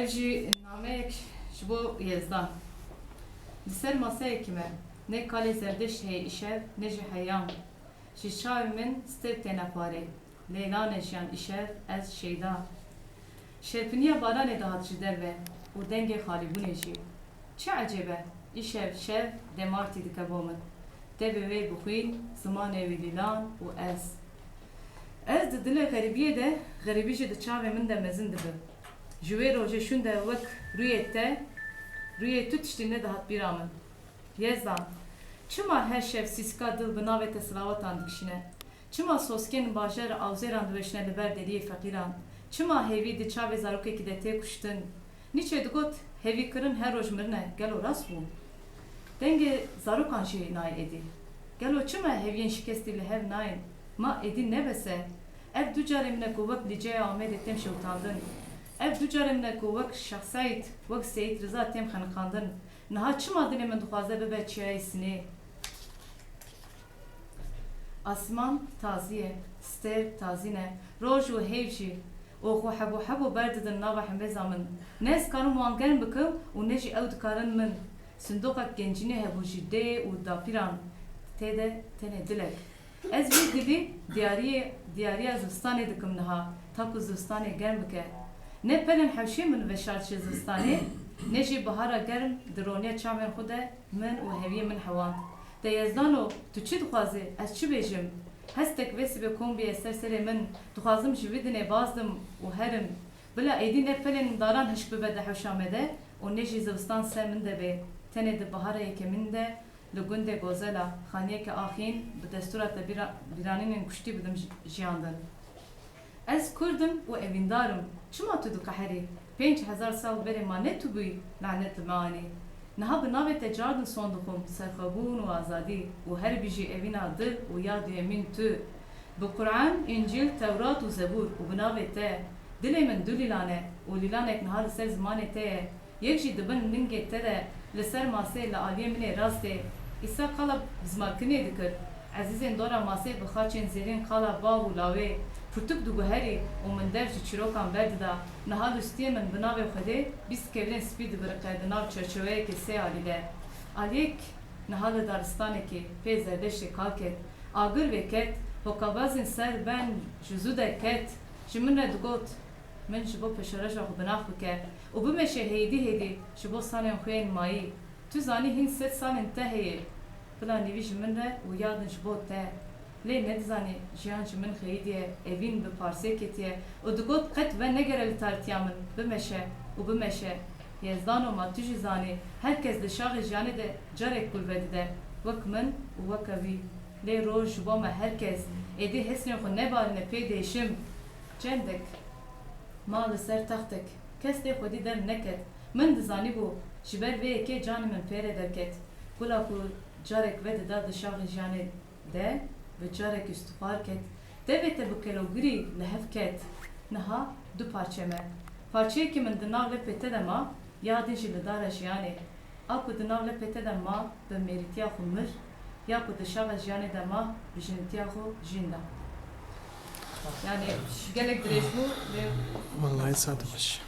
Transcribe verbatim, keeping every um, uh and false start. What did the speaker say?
Ev jî nameyek ji bo Yezdan. Li ser maseyekî me, ne kalê zerdeşt heye îşev, ne jî heyam. Ji çavê min stêr têne parê. Leyla ne jiyan îşev, ez Şeyda. Şerpiniya baranê dihat ji derve û dengê xalîbûnê jî. Çi ecêb e, îşev şev demartî dike bo min. Tevê wê bixwîn, zimanê wî lîlan û ez. Ez di dilê xerîbiyê de, xerîbî jî di çavê min de mezin dibe. Ji wê rojê şûnde wek rûyê te, rûyê tu tiştî nedihat bîra min. Yezdan, çima her şev sîsika dil bi navê te silawatan dikişîne? Çima soskên bajar awzêran diweşine li ber deriyê feqîran? Çima hêvî di çavê zarokekî de tê kuştin? Nietzsche digot, hêvîkirin her roj mirin e, gelo rast bû? Dengê zarokan jî nayê êdî. Gelo çima hêviyên şikestî li hev nayên? Ma êdî ne bes e? Ev du carê min e ku wek lîceya Amedê têm şewitandin. Ev du carê min e ku wek Şexseîd, wek Seyîd Riza têm xeniqandin. Niha çima dilê min dixwaze bibe çiyayê sinê? Asman tazî ye, stêr tazî ne, roj û heyv jî. Û xwe hebû hebû berdidin nava hembêza min. Ne ez karim wan germ bikim û ne jî ew dikarin min. Sindoqek gencînê hebû ji dê û dapîran. Tê de tenê dilek. Ez vê dilî diyariyê, diyariya zivistanê dikim niha, ta ku zivistanê germ bike. Ne pelên hewşê min veşart ji zivistanê, ne jî bihara germ di roniya çavên xwe de min û heviyê min hewand. De Yezdano, tu çi dixwazî, ez çi bêjim? Hestek vê sibê kom bûye ser serê min, dixwazim ji vî dinê bazdim û herim. Bila êdî ne pelên daran hişk bibe di hewşa me de û ne jî zivistan ser min de bê. Tenê di bihara yekemîn de li gundê Gozela, xaniyeke axîn, bi destûra te bîra-, bîranînên kuştî bidim ji-, jiyandin. Ez kurd im û evîndar im. Çima tu diqeherî? Pênc hezar sal berê ma ne tu bûyî lanet li me anî? Niha bi navê te cardin son dixwim, serxwebûn û azadî û her bijî evîna dil û ya duyemîn tu. Bi Quran, Încîl, Tewrat û Zebûr û bi navê te. Dilê min du lîlan e û lîlanek niha li ser zimanê te ye. Yek jî di bin lingê te de li ser masê li aliyê min ê rastê. Îsa qala bizmarkirinê dikir. Ezîzên dora masê bi xaçên zêrîn qala bav û lawê, pirtûk diguherî û min dev ji çîrokan berdida. Niha lûstiyê min bi navê Xwedê bîst kevirên spî dibiriqe di nav çerçoveyekê sê alî de. Aliyek niha li daristanekê pê zerdeştê kal ket. Agir vêket, hokabazên ser ben ji zû derket. Ji min re digot, min ji bo pêşeroja xwe binax bike û bimeşe hêdî hêdî ji bo salên xwe yên mayî. Tu zanî hîn sed salên te heye. Bila nîvî ji min re û ya din ji bo te. Lê nedizanî jiyan ji min xeyîdiye, evîn bi parsê ketiye û digot qet venegere li tarîtiya min, bimeşe û bimeşe. Yezdano, ma tu jî zanî, her kes di şaxê jiyanê de carek kul vedide, wek min û weke wî. Lê roj ji bo me her kes, êdî hesrên xwe nebarîne pê diêşim. Çendek ma li ser textek, kes lê xwedî derneket. Min dizanîbû, ji ber vê yekê canê min pê re derket. Gula ku carek vedida di şaxê jiyanê de, bi carek îstixwar ket. Devê te bi kelogirî li hev ket. Niha du parçe me. Parçeyekî min di nav lepê te de ma, ya din jî li dara jiyanê. A ku di nav lepê te de ma, bi mêrîtiya xwe mir, ya ku di şaxa jiyanê de ma, bi jinitiya xwe jîn da. Yani gelek dirêj bû, lê Wellahî sade baş.